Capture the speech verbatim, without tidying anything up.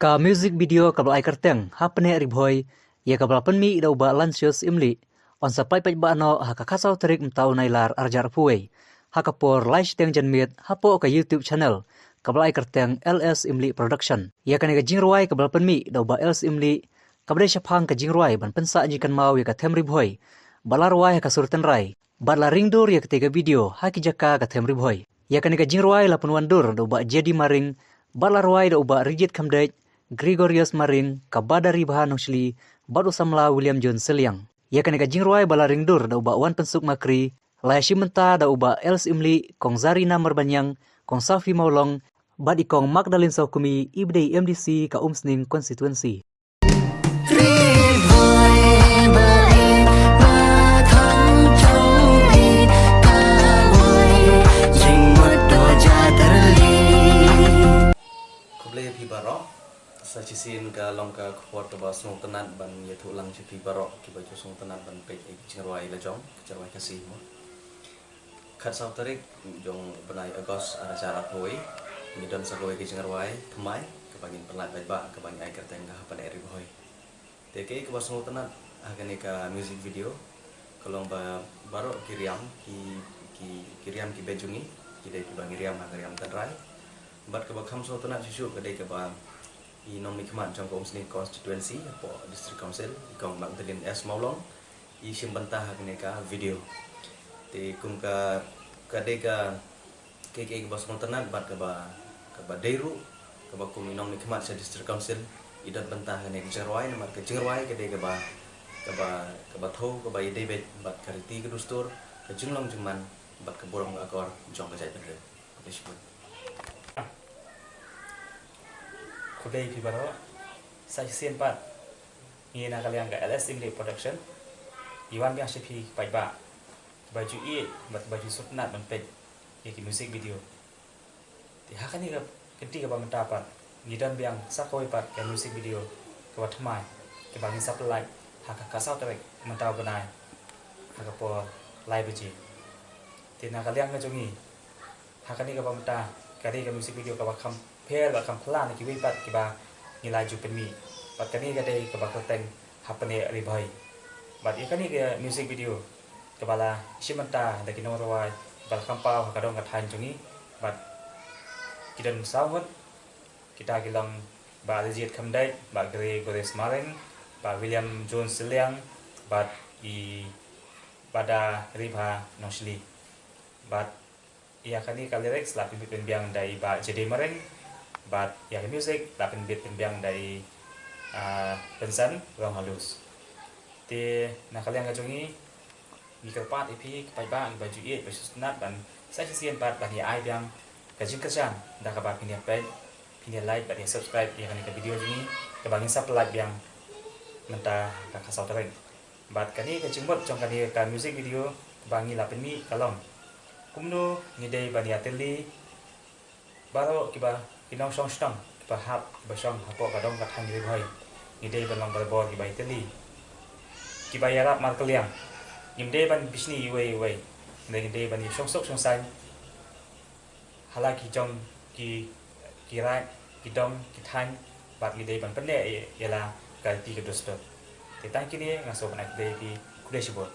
Ka music video kaba la ai kyrteng Hapdeng Ri Bhoi, ïa kaba la pynmih da u Bah Lancius Imli, yn sa plie paidbah noh ha ka khatsaw tarik mynta u Nailar arhajar arphew wei, ha ka por lai shiteng janmiet hapoh ka YouTube channel kaba la ai kyrteng L S Imli Production. Ïa kane ka jingrwai kaba la pynmih da u Bah L S Imli, kaba dei shaphang ka jingrwai ban pynsah jingkynmaw ïa ka them Ri Bhoi, ba la rwai ha ka sur tynrai, bad la ring dur ïa katei ka video ha ki jaka ka them Ri Bhoi. Ïa kane ka jingrwai la pynwan dur da u Bah J D Maring, bad la rwai da u Bah Rijit Khymdeit, Gregorius Maring, ka Bada Ri Bha Nongshli, bad u samla William John Sylliang. Ïa kane ka jingrwai ba la ring dur da u Bah Wanpynsuk Makri, la ïashim bynta da u Bah L S Imli, Kong Zarina Marbaniang, Kong Safi Mawlong, bad i Kong Magdalene Sawkmie, iba dei M D C ka Umsning constituency. Khublei phi baroh. Sa shisien ka long ka khubor kaba sngewtynnat ban ïathuh lang sha phi baroh kiba ju sngewtynnat ban peit ïa ka jingrwai la jong, ka jingrwai Khasi mo. Khatsaw tarik jong u bnai August arhajar arphew wei, ngi don sa kawei ka jingrwai thymmai kaba ngin pynlait paidbah kaba ngi ai kyrteng ka Hapdeng Ri Bhoi. Te kaei kaba sngewtynnat ha kane ka music video ka long ba baroh ki riam, ki, ki, ki riam ki beit jong ngi, ki dei kiba ngi riam ha ka riam tynrai. Bad kaba kham sngewtynnat shuh shuh ka dei kaba i nongmihkhmat jong ka Umsning constituency hapoh District Council, i Kong Magdalene S Mawlong, i shim bynta ha kane ka video. Te kum ka, ka dei ka, ka, ka, kaba sngewtynnat bad kaba, kaba dei ruh kaba kum i nongmihkhmat sha District Council i don bynta ha kane ka jingrwai, namar ka jingrwai ka dei kaba, kaba, kaba thew, kaba ïadei beit bad ka riti ka dustur, ka jinglong jingman bad ka burom ka akor jong ka jaitbynriew. Khublei shibun. Khublei phi baroh. Sa shisien pat, ngi na ka liang ka L S Imli Production, ngi wan biang sha phi paidbah kiba ju ïeit bad kiba ju sngewtynnat ban peit ïa ki music video. Te ha kane ka kynti kaba mynta pat, ngi don biang sa kawei pat ka music video kaba thymmai, kaba ngin sa pynlait ha ka khatsaw tarik mynta u bnai, ha ka por lai baje. Te na ka liang ka jong ngi, ha kane kaba mynta, ka dei ka music video kaba kham pher bad kham phylla na kiwei pat kiba ngi la ju pynmih. Bad kane ka dei kaba kyrteng Hapdeng Ri Bhoi. Bad ïa kane ka music video kaba la shim bynta da ki nongrwai ba la kham paw ha ka dong ka thaiñ jong ngi. Bad ki don saw ngut, kita ki long Bah Rijit Khymdeit, Bah Gregory Smaring, Bah William John Sylliang, bad i Bada Ri Bha Nongshli. Bad ïa kane ka lyrics la pynbit pynbiang da i Bah J D Maring, bad ïa ka music la pynbit pynbiang da i, ah, Vincent Ronghalus. Te na ka liang ka jong ngi, ngi kyrpad ïa phi ki paidbah kiba ju ïeit, ba ju sngewtynnat ban sa shisien pat ban ïa ai biang ka jingkyrshan da kaba phin ïa peit, phin ïa like bad ïa subscribe ïa kane ka video jong ngi kaba ngin sa pynlait biang mynta ka khatsaw tarik. Bad kane ka jingmut jong kane ka music video ba ngi la pynmih ka long kumno ngi dei ban ïatylli baroh kiba ki nongshong shnong kiba hap kiba shong hapoh ka dong ka thaiñ Ri Bhoi. Ngi dei ban long barabor kiba ïatylli, kiba ïarap markylliang. Ngim dei ban bishni iwei iwei. Ngi dei ban ïashong suk shong saiñ ha la ki jong ki, ki raid, ki dong, ki thaiñ, bad ngi dei ban pynneh ïa, ïa la ka riti ka dustur. Te tang kine, nga sngewbha ban ai khublei ïa phi, khublei shibun.